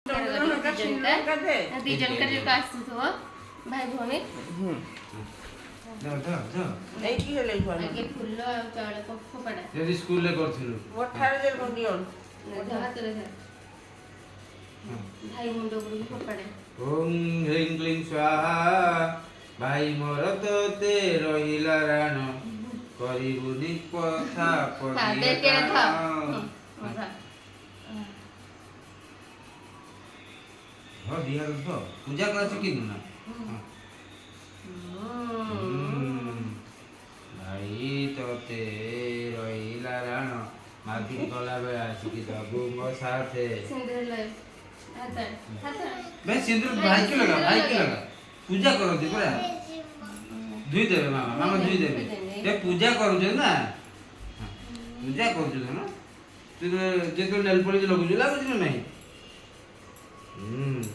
ଦି ଜଣଙ୍କ ଯୋଉଟା ଆସୁଥିବ ଭାଇ ଭଉଣୀ। ଧର ଧର ଧର। ଏଇଠି ହେଲେ। ଆଗେ ଫୁଲ ଆଉ ଚାଉଳ ଫୋପାଡ଼ା। ଯଦି ସ୍କୁଲରେ କରୁଥିଲୁ। ମଠାରେ ଯେରକମ ଦିଅନ୍। ହାତରେ ଧର, ଭାଇ ମୁଣ୍ଡ ଉପରକୁ ଫୋପାଡ଼ା। ଓಂ ହ୍ରିଂ କ୍ଲିଂ ସ୍ୱାହା, ଭାଇ ମୋର ତୋତେ ରହିଲା ରାଣ, କରିବୁନି କଥା। ହଁ, ଦେ କେଳେ ଥାଅ। ପଡ଼ିଆ। ହଁ, ଦି ହାତ ଥ। ପୂଜା କରା ଶିଖିନୁ ନା? ହଁ। ଭାଇ ତୋତେ ରହିଲା ରାଣ, ମାର୍କେଟ କଲା ବେଳେ ଆସିକି ଦବୁ ମୋ ସାଥେ। ସିନ୍ଦୁର ଲଗା, ହାତ ହାତ। ଭାଇ ସିନ୍ଦୁର ଭାଇକି ଲଗା, ଭାଇକି ଲଗା। ପୂଜା କରନ୍ତି ପରା। ଧୋଇ ଦେବେ ମାମା, ମାମା ଧୋଇ ଦେବେ। ଏ ପୂଜା କରୁଛନ୍ତି ନା? ହଁ, ପୂଜା କରୁଛୁ ନା ତୁ? ଯେତେବେଳେ ନେଲ ପଲିସ ଲଗୁଛୁ, ଲାଗୁଛି ନା ନାହିଁ?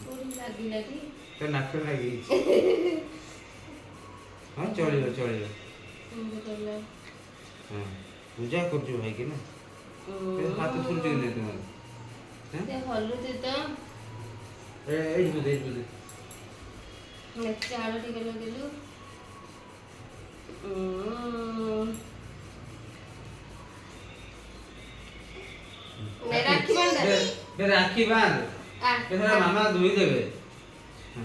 କୋଉଠି ଲାଗିଲା କି? ତୋ ନାକରେ ଲାଗିଛି। ହଁ, ଚଳିବ ଚଳିବ। ସିନ୍ଦୁର ଲଗା। ହଁ, ପୂଜା କରୁଛୁ ଭାଇକି ନା? ଏ ହାତ ଥରୁଛି କି ନାହିଁ ତୁମର? ହେଁ? ସେ ହଲୁଛି ତ। ଏ ଏଇଠି ବୋଧେ, ଏଇଠି ବୋଧେ। ଚାଉଳ ଟିକେ ଲଗେଇଲୁ। ନେ, ରାକ୍ଷୀ ବାନ୍ଧ। ବେ ରାକ୍ଷୀ ବାନ୍ଧ। ଆ, ଏଥର ମାମା ଧୋଇ ଦେବେ। ହଁ।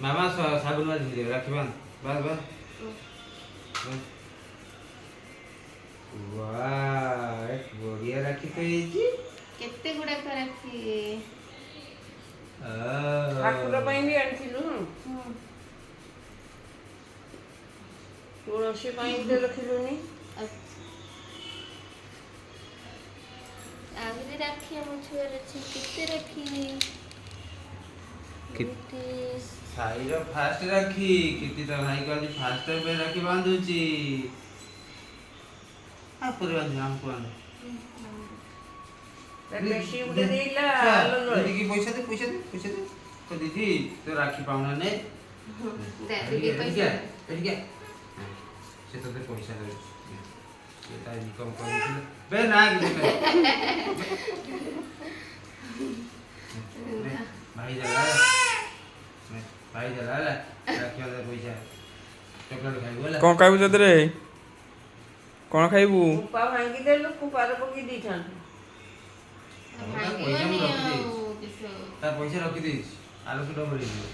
ମାମା ସାବୁନ ମାରି ଧୋଇ ଦେବେ। ରାକ୍ଷୀ ବାନ୍ଧ, ବାନ୍ଧ ବାନ୍ଧ ବାନ୍ଧ। ବାଃ, ଏ ବଢିଆ ରାକ୍ଷୀ ତ ହେଇଛି। କେତେ ଗୁଡାକ ରାକ୍ଷୀ। ଠାକୁର ପାଇଁ ବି ଆଣିଥିଲୁ। ତୁଳସୀ ପାଇଁ ତ ରଖିଲୁନି। ଆହୁରି ରାକ୍ଷୀ ଆମ ଛୁଆର ଅଛି। କେତେ ରାକ୍ଷୀ? ଗୋଟେ। ସାଇର ଫାଷ୍ଟ ରାକ୍ଷୀ। କୀର୍ତ୍ତି ତା ଭାଇକୁ ଆଜି ଫାଷ୍ଟ ଟାଇମ୍ ପାଇଁ ରାକ୍ଷୀ ବାନ୍ଧୁଛି। ଆଉ ପରେ ବାନ୍ଧିବ, ଆମକୁ ବାନ୍ଧ। ବେଶୀ ଗୋଟେ ଦେଇଲା। ଦିଦିକି ପଇସା ଦେ, ପଇସା ଦେ, ପଇସା ଦେ ତ। ଦିଦି, ତୋ ରାକ୍ଷୀ ପାଉଣା ନେ। ଦେ ଦିଦି ଏଠିକି ପଇସା। ଆ, ଏଠିକି ଆ। ହଁ, ସେ ତୋତେ ପଇସା ଦେଉଛି। ସେ ତା ଇନକମ୍ କରୁଥିଲେ ବେ ନା କିଛି ଭାଇ ଦେଲା ହେଲା। ନେ, ଭାଇ ଦେଲା ହେଲା। ରାକ୍ଷୀ ବାନ୍ଧା ପଇସା, ଚକୋଲେଟ୍ ଖାଇବୁ ହେଲା। କ'ଣ ଖାଇବୁ ସେଥିରେ? କ'ଣ ଖାଇବୁ? କୁପା ଭାଙ୍ଗି ଦେଲୁ, କୁପାରେ ପକେଇ ଦେଇଥାନ୍ତୁ। ତା ପଇସା ମୁଁ ଭାଙ୍ଗିବନି। ରଖିଦେଇଛି। ଆଉ କିସ? ତା ପଇସା ରଖିଦେଇଛି, ଆରକୁ ଡବଲ ହେଇଯିବ।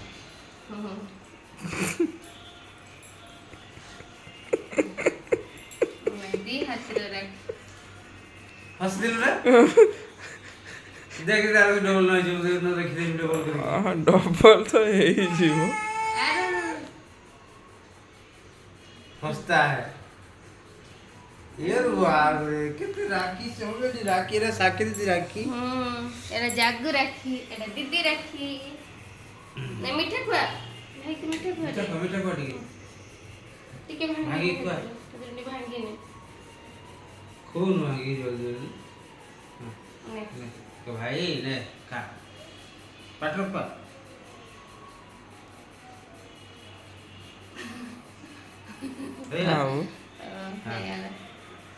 ଦି ହାତରେ ରାକ୍ଷୀ। ହସିଦେଲୁ ନା? ଦେଖ, ଆରକୁ ଡବଲ ନ ହେଇଯିବ। ନ ରଖିଦେବି ଡବଲ କରିକି। ଡବଲ ତ ହେଇଯିବ। ଆରେ। हंसता है यार। बाप रे, କେତେ ରାକ୍ଷୀ! ସବୁବେଳେ ରାକ୍ଷୀ ରେ ସାକ୍ଷୀ ଦିଦି ରାକ୍ଷୀ। ଏଟା ଜାଗୁ ରାକ୍ଷୀ, ଏଟା ଦିଦି ରାକ୍ଷୀ। ନା, ମିଠା ଖୁଆ ଭାଇକି, ମିଠା ଖୁଆ। ମିଠା ଖୁଆ, ମିଠା ଖୁଆ ଟିକେ। ଟିକେ ଭାଙ୍ଗି ଭାଙ୍ଗି ଖୁଆ। ଭାଙ୍ଗିନି। ଖୁଉନୁ ଭାଙ୍ଗି ଜଲ୍ଦି ଜଲ୍ଦି। ହଁ, ନେ। ନେ ତ ଭାଇ, ନେ ଖା, ପାଟିରେ ଖୁଆ। ହେଇଗଲା? ଆଉ ହେଇଗଲା।